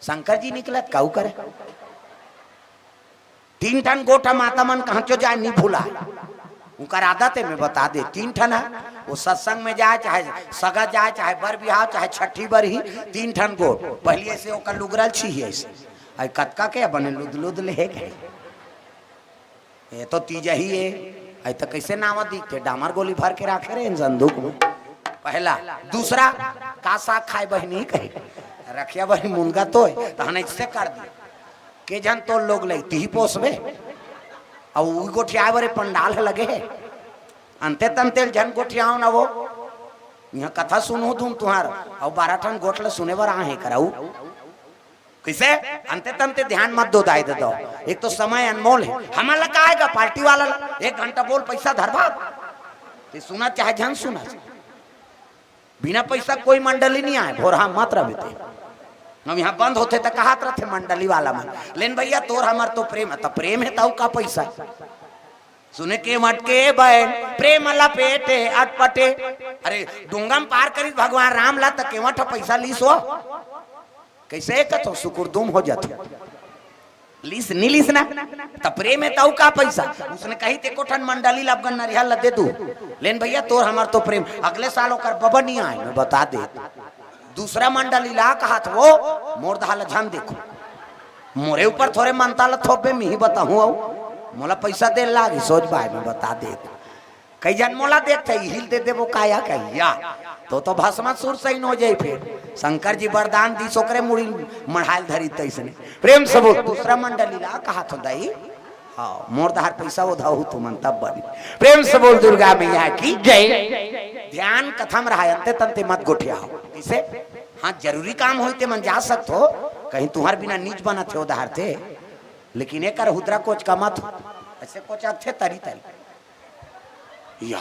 शंकर जी निकलत काऊ करे? तीन ठन गोठ ह, माता मन कहां चो जाय, नइ भुलाय। उनकर आदत हे, मैं बता दे, तीन ठन हे। वो सत्संग में जाय, चाहे सगा जाय, चाहे बर बिहाव, चाहे छठी बरही, तीन ठन गोठ। पहिली अइसे ओकर लुगरा ल छीही अइसे, अइ कतका के बने लुद लुद ले हे। ये तो तीजा ही हे। अइ त कइसे नावा दिखथे? डामर गोली भर के राखे रहे संदूक में। पहला। दूसरा, का साग खाय बहिनी कहे? रखिया बहिनी मुनगा तोय, तहन अइसे कर दी। के झन तोर लोग लइही, तिही पोसबे। अउ उही गोठियाय बरे पंडाल ह लगे हे। अंते तंते ल झन गोठियाव ना वो। इहां कथा सुनहू तुम तुंहर, अउ बारह ठन गोठ ल सुने बर आए हे करऊ। कइसे? अंते तंते ध्यान मत दो दाई ददा। एक तो समय अनमोल हे। हमन ला का आय गा पार्टी वाला ला? एक घंटा बोल, पइसा धरबा। ते सुनस चाहे झन सुनस। बिना पइसा कोई मंडली नइ आय, भोरहा मत रहिबे ते। अब इहां बंद होथे त कहत रहिथे मंडली वाला मन, "लेन भइया, तोर हमर तो प्रेम हे।" त प्रेम हे त अउ का पइसा? सुने केवट के बहन प्रेम लपेटे अटपटे। अरे, डोंगा म पार करिस भगवान राम ला, त केवट ह पइसा लिस वो? कइसे कथों, सुकुरदुम हो जाथे। लिस, नइ लिस ना? त प्रेम हे त अउ का पइसा? उसने कहिस, "एको ठन मंडली ला अपन नरिहर ला दे दू।" लेन भइया, तोर हमर तो प्रेम। अगले साल ओकर बबा नइ आय, मैं बता दे। दूसरा मंडली ला कहत वो, "मोर दहा ला झन देखो।" मोरे ऊपर थोरे मनता ल थोपबे, मिही बताहूं अउ। मोला पइसा दे लागी, सोच बाय, मैं बता दे। कई झन मोला देखथे, हिल दे देबो काया कहिया। तो, तो भस्मासुर सही हो जाई फेर। शंकर जी वरदान दिस ओकरे मुड़ी मढ़ायल धरी तइसने। प्रेम से बोल, दूसरा मंडली ला कहत हों दाई। हाँ, मोर दहार पइसा ओधाहू तुमन तब बनी। प्रेम से बोल दुर्गा मैया की जय। ध्यान कथा म रहा, अंते तंते मत गोठियाव। कइसे? हाँ, जरूरी काम होई ते मन जा सकत हो, कहीं तुंहर बिना नीच बनत हे ओ दहार ते, लेकिन एकर हुदरा कोचका मत हो। अइसे कोचकथे तरी तरी। या,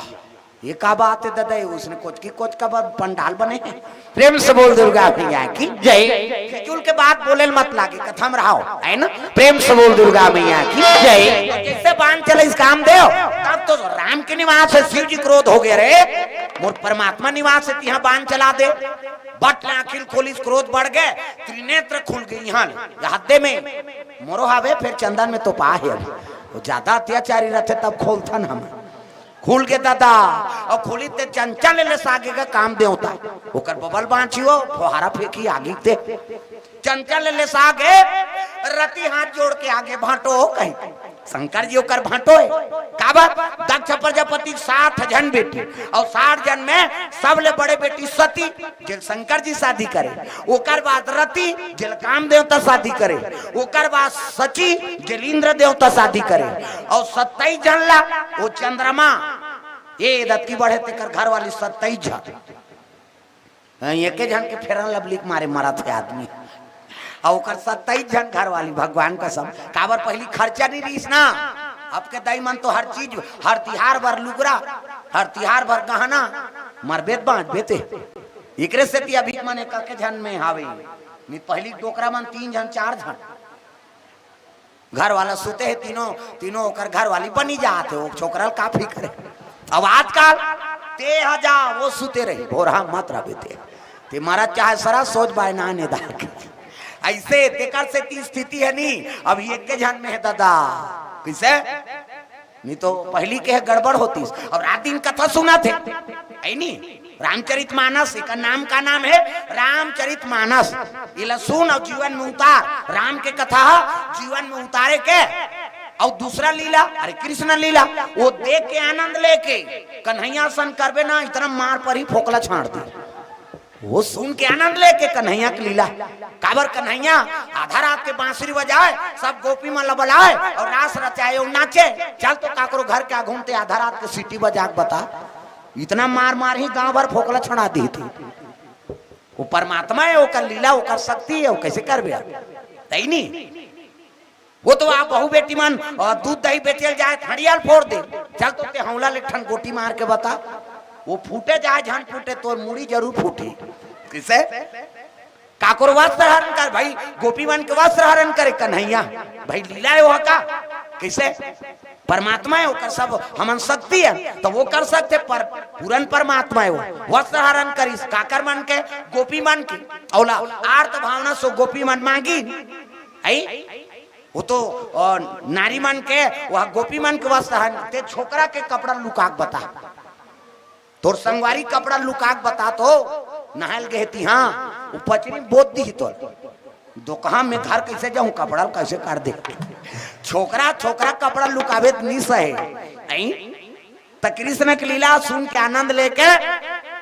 ये का बात हे ददा, ये उसने कोचकी कोचका बा-, पंडाल बने हे। प्रेम से बोल दुर्गा मैया की जय। फिजूल के बात बोले ल मत लागे, कथा म रहा, हे ना? प्रेम से बोल दुर्गा मैया की जय। जइसे बाण चलिस कामदेव, तब तो राम के निवास हे, शिव जी क्रोध हो गे, "रे, मोर परमात्मा निवास हे, तिहां बाण चला दे।" बट ले आंखी ल खोलिस, क्रोध बढ़ गे, त्रिनेत्र खुल गे, इहां ले, ये हद्दे में मोरो हावे, फेर चंदन में तोपा हे अभी। वो ज्यादा अत्याचारी रहते तब खोलथन हम। खुल के दादा, और खुली ते चंचल ले सागे का काम देवता। ओकर बबल बांची हो, फोहारा फेंकी आगी ते। चंचल ले सागे, रति हाथ जोड़ के आगे भांटो हो कहीं। शंकर जी ओकर भांटो है। काबर? दक्ष प्रजापति के साठ झन बेटी और साठ झन में सबले बड़े बेटी सती, जेल शंकर जी शादी करे। ओकर बाद रति, जेल काम देवता शादी करे। ओकर बाद सची, जेल इंद्र देवता शादी करे। और सत्ताईस झन ला वो चंद्रमा, ये दत्ती बढ़े तेकर घर वाली सत्ताईस झन। हाँ, एके झन के फेरन लवली के मारे मरत हे आदमी। और ओकर सत्ताईस झन घर वाली, भगवान कसम। काबर? पहली खर्चा नहीं रहीस ना। अब के दाई मन तो हर चीज, हर तिहार भर लुगरा, हर तिहार भर गहना, मरबे त बांचबे ते। एकरे सेती अभी के मन एक के झन में हावे। नहीं पहली डोकरा मन तीन झन, चार झन। घर वाला सुते हे, तीनों, तीनों ओकर घर वाली बनी जात हे, वो छोकरा ल का फिकर हे। अब आजकल ते ह जा, वो सुते रही, भोरहा मत रहबे ते। ते मरत चाहे सरा, सोच बाय ना ने दार के। ऐसे तेकर सेती स्थिति हे नी, अब एके झन में हे दादा। कैसे? नहीं तो पहली के हे गड़बड़ होतीस। और रात दिन कथा सुनत हे, है नी? रामचरित मानस, एकर नाम का नाम हे? रामचरित मानस। एला सुन और जीवन में उतार। राम के कथा ह जीवन में उतारे के। और दूसरा लीला, अरे कृष्ण लीला, वो देख के आनंद लेके, कन्हैया सन करबे ना, इतना मार पर ही फोकला छाड़ दे। वो सुन के आनंद लेके कन्हैया के लीला। काबर? कन्हैया आधा रात के बांसुरी बजाए, सब गोपी मन ला बलाए और रास रचाए और नाचे। चल तो काकरो घर के आघू म ते आधा रात के सीटी बजा के बता, इतना मार मार ही गांव भर फोकला छड़ा दी थी। वो परमात्मा हे, ओकर लीला, ओकर शक्ति हे, वो कैसे करबे आप? तई नहीं। वो तो आप बहू बेटी मन, अ, दूध दही बेचेल जाए, हड़ियाल फोड़ दे। चल तो ते हौला ले ठन गोटी मार के बता, वो फूटे जाए झन फूटे, तोर मुड़ी जरूर फूटी। किसे? काकोर वस्त्र हरण कर भाई, गोपी मन के वस्त्र हरण करे कन्हैया। भाई लीला हे वो का? किसे? परमात्मा हे, ओकर सब हमन शक्ति हे, तो वो कर सकते, पर पूरन परमात्मा हे वो। वस्त्र हरण करिस काकर मन के? गोपी मन के। औला आर्त भावना सो गोपी मन मांगी, आई? वो तो, अ, नारी मन के, वह गोपी मन के वस्त्र हरण, ते छोकरा के कपड़ा लुका के बता। तोर संगवारी कपड़ा लुका के बता तो, नहायल गए ती, हाँ, वो पचरी बोत दी तोर। दोकहा में घर कैसे जाऊं, कपड़ा कैसे कर दे? छोकरा, छोकरा कपड़ा लुकावे त नहीं सहे। आई? त कृष्ण के लीला सुन के आनंद लेके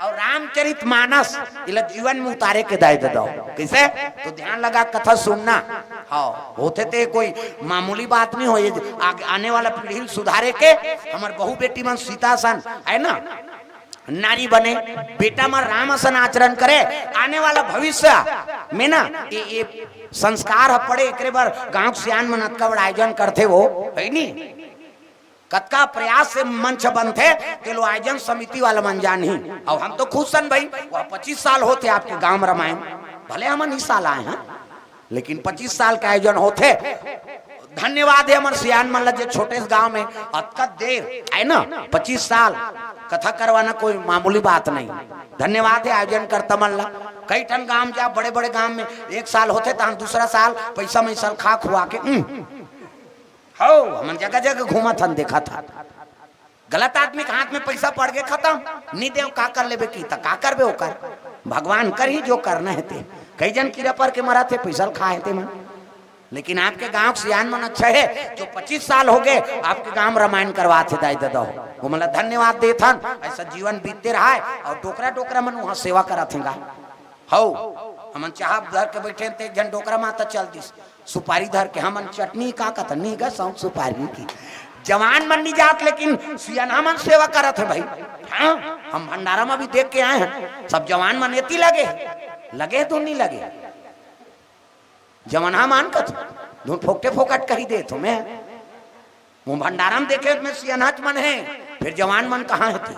और रामचरित मानस इला जीवन में उतारे के दाई दे दो। कैसे? तो ध्यान लगा कथा सुनना। हाँ, होते ते कोई मामूली बात नहीं हो, ये आग-, आने वाला पीढ़ी ल सुधारे के। हमर बहू बेटी मन सीता सन, है ना, नारी बने, बेटा मन राम असन आचरण करे, आने वाला भविष्य में ना ये, ये संस्कार ह पड़े, एकरे बर गांव के सियान मन अतका बड़ा आयोजन करथे वो, है नी? कतका प्रयास से मंच बनथे, ते लो आयोजन समिति वाला मन जानही। और हम तो खुश सन भाई, वह पच्चीस साल होथे आपके गांव रामायण, भले हमन इस साल आए हैं, लेकिन पच्चीस साल का आयोजन होथे। धन्यवाद हे हमर सियान मन ला, जे छोटे से गांव में अतका देर, है ना, पच्चीस साल कथा करवाना कोई मामूली बात नहीं। धन्यवाद हे आयोजन करता मन ला। कई ठन गांव जा, बड़े बड़े गांव में एक साल होथे, तहन दूसरा साल पैसा में सल खा खुआ के, हम्म। हो, हमन जगह जगह घूमत हन, देखत हन। गलत आदमी के हाथ में पैसा पड़ गए, खत्म। नी देव, का कर लेबे की, त का करबे ओकर? भगवान कर ही जो करना हे ते। कई जन कीड़ा पर के मरत हे, पैसा ल खाए ते मन। लेकिन आपके गांव के सियान मन अच्छा हे, जो पच्चीस साल हो गए, आपके गांव में रामायण करवात हे दाई ददा हो। वो मतलब धन्यवाद देत हन, ऐसा जीवन बीतते रहा है। और डोकरा डोकरा मन वहां सेवा करत हेंगा। हौ, हमन चाह धर के बैठे हन, ते एक झन डोकरा माता चल दिस, सुपारी धर के। हमन चटनी का कथन, नी गा, सौंफ सुपारी की। जवान मन नी जात, लेकिन सियान मन सेवा करत हे भाई। हाँ, हम भंडारा में भी देख के आए हैं, सब जवान मन एती लगे, लगे तो नी लगे। जवान मन कथन, धुन फोकटे फोकट कही दे तुम्हें। वो भंडारा में देखे में सियानच मन हे, फिर जवान मन कहाँ हे ते?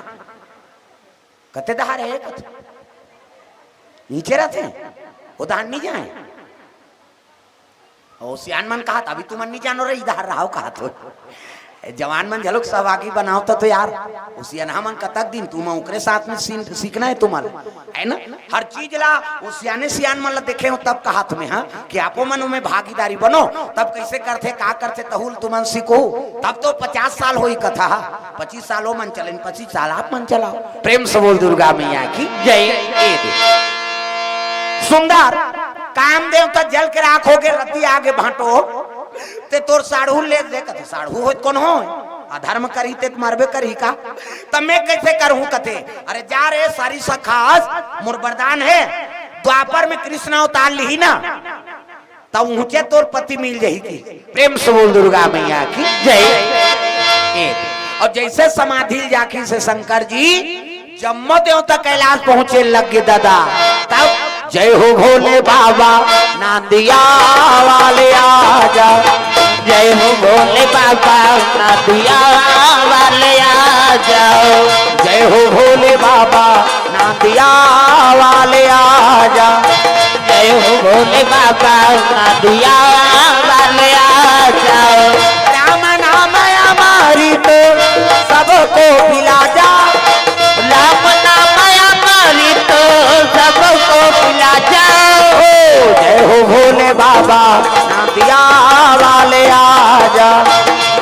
कते डहार हे कथे? नीचे रहते हैं, वो डहार नहीं जाए। और सियान मन कहा था, "अभी तुमन नहीं जानो रे, इधर रहो," कहा तो। जवान मन घलोक सहभागी बनाव त, तो यार, वो सियनहा मन कतक दिन तुमन ओकरे साथ में सीन-, सीखना है तुमन, है ना? हर चीज ला वो सियाने सियान मन ला देखे हो तब कहात में, हाँ, कि आपो मन ओमे भागीदारी बनो, तब कैसे करथे, का करथे, तहू ल तुमन सीखो, तब तो पचास साल होई कथा, पच्चीस साल ओ मन चलेन, पच्चीस साल आप मन चलाओ। प्रेम से बोल दुर्गा मैया की जय। ए दे। सुंदर, कामदेव त जल के राख होगे, रद्दी आगे भांटो, ते तोर साढ़ू ले दे, कथे साढ़ू होय त कोन होय? अधर्म करही ते मरबे करही का? त मैं कैसे करहूं कथे? अरे जा रे सारी सखास, मोर वरदान है, द्वापर में कृष्ण अवतार लिही ना, त ऊंचे तोर पति मिल जाही की। प्रेम से बोल दुर्गा मैया की जय। ए, और जैसे समाधि ल जाखिन से शंकर जी, जम्मो देवता कैलाश पहुंचे लग गे दादा। तब जय हो भोले बाबा, नांदिया वाले आजा। जय हो भोले बाबा, नांदिया वाले आ जाओ। जय हो भोले बाबा, नांदिया वाले आजा। जय हो भोले बाबा, नांदिया वाले आ जाओ। राम नाम अमृत सबको पिला जा। राम नाम अमृत सबको पिला जा। ओ जय हो भोले बाबा, नांदिया वाले आजा।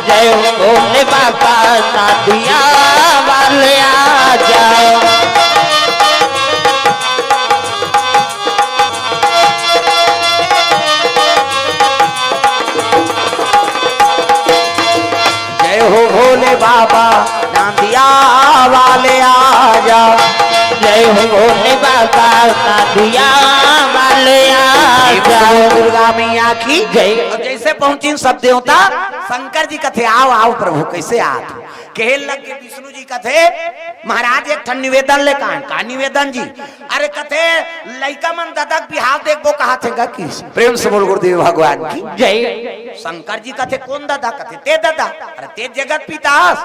जय हो भोले बाबा, नांदिया वाले आजा। जय हो भोले बाबा, नांदिया वाले आजा। जय हो भोले बाबा, नांदिया वाले आजा। दुर्गा मैया की जय। अब जैसे पहुंचिन सब देवता, शंकर जी कथे, "आओ, आओ प्रभु, कैसे आत?" कहे लग गे विष्णु जी कथे, "महाराज, एक ठन निवेदन ले।" "का, का निवेदन जी?" "अरे," कथे, "लइका मन ददा के बिहाव देखबो कहाथे गा किस।" प्रेम से बोल गुरुदेव भगवान की जय। शंकर जी कथे, "कोन ददा?" कथे, "ते ददा।" "अरे ते जगत पिता हस,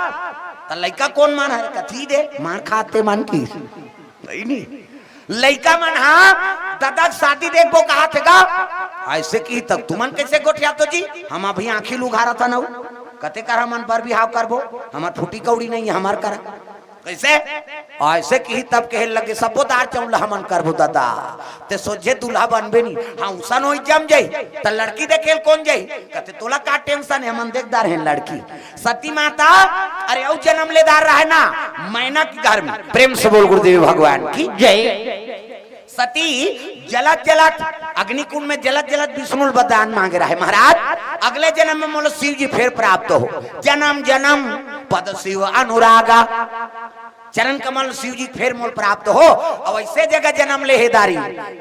त लइका कोन मन हरे?" कथे, "दे, मार खाते मन किस।" नहीं, नहीं। लइका मन हा ददा के शादी देखबो कहाथे गा। ऐसे किही तब तुमन कैसे गोठियाथो जी? हम अभी आंखी ल उघारत हन। कथे कर हमन बर बिहाव करबो, हमर फूटी कौड़ी नहीं है, हमर करा। कैसे? ऐसे किही तब कहे लगे, "सब्बो दार चाउर ल हमन करबो ददा, ते सोझे दूल्हा बनबे नहीं।" हाँ, उसन होई जम जाई, त लड़की देखे ल कोन जाई? कथे, "तोला का tension है, हमन देखदार हैं लड़की।" सती माता, अरे अउ जन्म लेदार रहे ना, मैना के घर में। प्रेम से बोल गुरुदेव भगवान की जय। सती जलत जलत अग्निकुंड में जलत जलत विष्णु ल वरदान मांगे रहे, "महाराज, अगले जन्म में मोला शिव जी फेर प्राप्त हो, जन्म जन्म पद शिव अनुरागा, चरण कमल शिव जी फेर मोल प्राप्त हो।" अब ऐसे जगह जन्म ले हे दारी,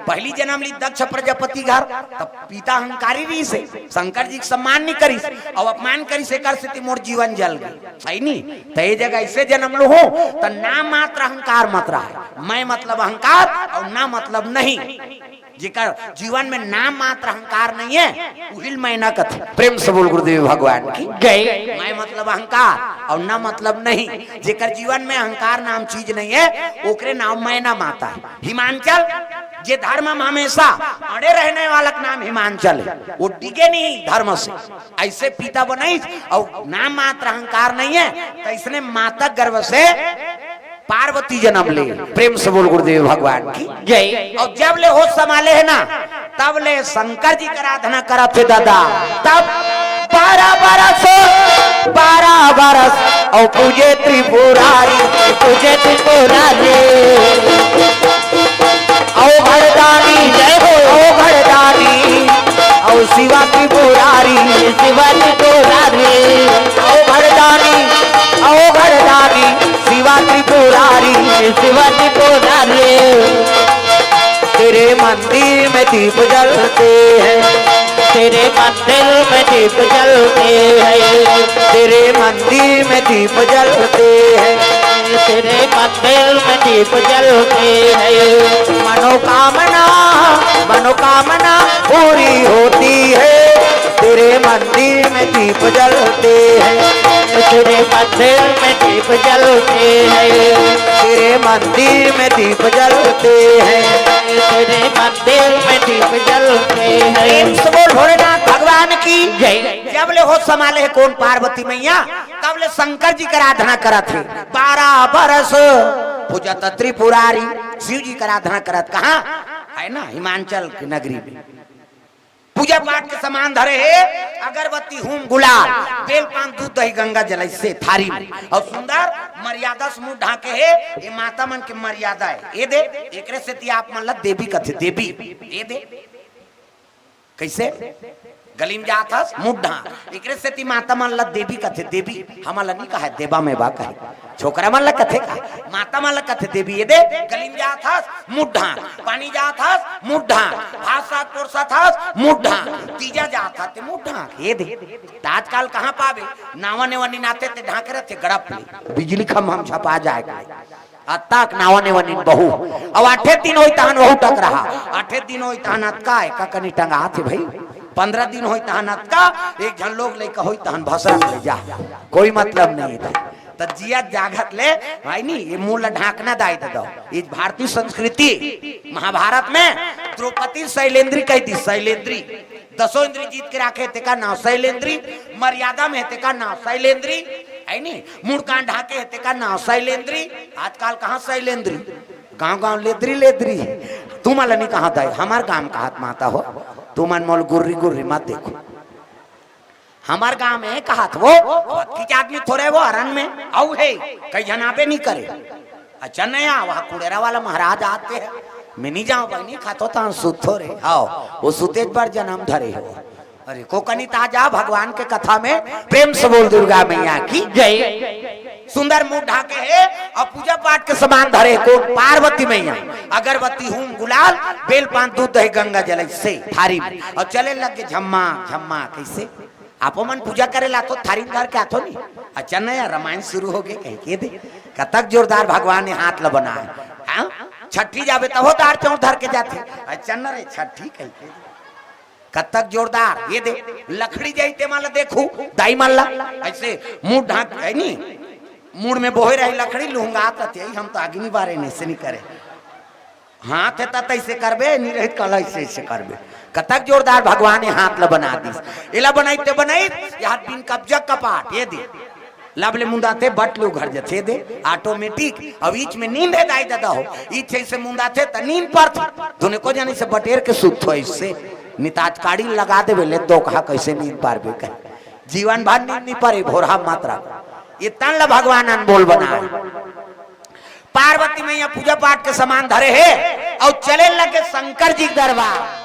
पहली जन्म ली दक्ष प्रजापति घर, तब पिता अहंकारी रहिसे, शंकर जी के सम्मान नहीं करिस, अब अपमान करिस, एकर सेती मोर जीवन जल गे। सही नहीं? त ये जगह ऐसे जन्म लूं, त नाम मात्र अहंकार मत रहे। मैं मतलब अहंकार और ना मतलब नहीं। जेकर जीवन में नाम मात्र अहंकार नहीं है, उहिल मैना कथे। प्रेम से बोल गुरुदेव भगवान की जय। मैं मतलब अहंकार और ना मतलब नहीं। जेकर जीवन में अहंकार नाम चीज नहीं है, ओकरे नाम मैना माता है। हिमांचल, जे धर्म में हमेशा अड़े रहने वाला के नाम हिमांचल है, वो डिगे नहीं धर्म से। ऐसे पिता बनाइस और नाम मात्र अहंकार नहीं है, तो इसने माता गर्भ से पार्वती जन्म ले। प्रेम से बोल गुरुदेव भगवान की जय। और जब ले होश संभाले है ना, तब ले शंकर जी की आराधना करत हे दादा। तब बारह बरस, बारह बरस, और पूजे त्रिपुरारी, पूजे त्रिपुरारी। औघड़दानी जय हो, औघड़दानी, और शिवा त्रिपुरारी, शिवा त्रिपुरारी। औघड़दानी, औघड़दानी, शिवा त्रिपुरारी, शिवा त्रिपुरारी। तेरे मंदिर में दीप जलते हैं, तेरे मंदिर में दीप जलते हैं, तेरे मंदिर में दीप जलते हैं, तेरे मंदिर में दीप जलते हैं। मनोकामना, मनोकामना पूरी होती है, तेरे मंदिर में दीप जलते हैं, तेरे मंदिर में दीप जलते हैं, तेरे मंदिर में दीप जलते हैं, तेरे मंदिर में दीप जलते हैं। प्रेम से बोल भोलेनाथ भगवान की जय। तब ले होश संभाले हे कोन? पार्वती मैया। तब ले शंकर जी के आराधना करत हे। बारह बरस पूजत त्रिपुरारी, शिव जी के आराधना करत। कहाँ है ना? हिमाचल के नगरी में। पूजा पाठ के सामान धरे हे, अगरबत्ती, हूम, गुलाल, बेल, पान, दूध, दही, गंगा जल, ऐसे थारी में। और सुंदर मर्यादा से मुंह ढाके हे। ये माता मन के मर्यादा है। ये दे, एकरे सेती आप मन ला देवी कथे, देवी। ये दे, कैसे? गली में जात हस, मुंह ढाक। एकरे सेती माता मन ला देवी कथे, देवी। हमन ला नहीं कहे, देवा में बा कहे। छोकरा मन ला कथे का? माता मन ला कथे देवी। ये दे, गली में जात हस, मुंह ढाक। पानी जात हस, मुंह ढाक। भात साग परोसत हस, मुंह ढाक। तीजा जात हस, ते मुंह ढाक। ये दे, त आजकल कहाँ पाबे? नावा नेवा निनाथे ते ढाके रहथे गड़प ले। बिजली खम्भा हम छपा जाए का। अतका नावा नेवा नीन बहू। अब आठे दिन होई तहन वहू टक रहा। आठे दिन होई तहन अतका, एका कनी टंगाथे भाई। पंद्रह दिन होई तहन अतका, एक झन लोग लइका होई तहन भसरा ले जा। कोई मतलब नहीं था। त जियत जागत ले, भाई नी, ये मुंह ला ढाकना दाई दे दो। ये भारतीय संस्कृति, महाभारत में द्रौपदी शैलेंद्री कह दी, शैलेंद्री। दसों इंद्री जीत के राखे, तेका नाव शैलेंद्री। मर्यादा में हे, तेका नाव शैलेंद्री। है नी? मुड़ कान ढाके हे, तेका नाव शैलेंद्री। आजकल कहाँ शैलेंद्री? गांव गांव लेद्री लेद्री। तुमन ला नहीं कहा दाई, हमार गांव कहात माता हो। तुमन मोल गुर्री गुर्री मत देखो। हमार गांव में कहात वो, अतकिच आदमी थोरे वो अरन में, अउ हे, कई झन आबे नहीं करे। अच्छा नहीं आ, वहाँ कुड़ेरा वाला महाराज आते हैं। मैं नहीं जाऊँ भाई, नहीं खातो तान सुतो रे। आओ, वो सुतेज बर जन्म धरे हो। अरे, को कनी ताजा भगवान के कथा में प्रेम से बोल दुर्गा मैया की जय। सुंदर मुंह ढाके हे और पूजा पाठ के सामान धरे हे कोन? पार्वती मैया। अगरबत्ती, हूम, गुलाल, बेल, पान, दूध, दही, गंगा जल से थारी में और चले लगे झम्मा झम्मा। कैसे? आपो मन पूजा करे ला तो थारी धर के आथो नहीं। अच्छा नहीं यार, रामायण शुरू हो गए कह के दे। कतक जोरदार भगवान ने हाथ ल बनाए। हाँ, छठी जाबे तब दार चौर धर के जाथे। अच्छा न रे, छठी कह के दे। कतक जोरदार। ये दे, लकड़ी जाई ते मन ला देखू, दाई मन ला ऐसे मुंह ढाक है नी, मुड़ में बोहे रही लकड़ी, लुहंगात रथे, हम तो आगे नहीं बारे नहीं से नहीं करे। हाथ हे त तैसे करबे, नहीं रहित कल ऐसे ऐसे करबे। कतक जोरदार भगवान ने हाथ ल बना दिस। एला बनाई ते बनाई, यहाँ बिन कब्जा कपाट, ये दे। लब ले मुंदाथे, बट ले उघर जथे दे, automatic। अब ईच में नींद हे दाई ददा हो, ईच ऐसे मुंदाथे त नींद परथे। दुने को जाने से बटेर के सुत हो इससे, निताज काड़ी लगा देबे ले दो कहा कैसे नींद पारबे कहे। जीवन भर नींद नहीं परे, भोरहा मात्रा। ये तन ल भगवान अनबोल बनाए। पार्वती मैया पूजा पाठ के सामान धरे हे और चले लगे शंकर जी के दरबार।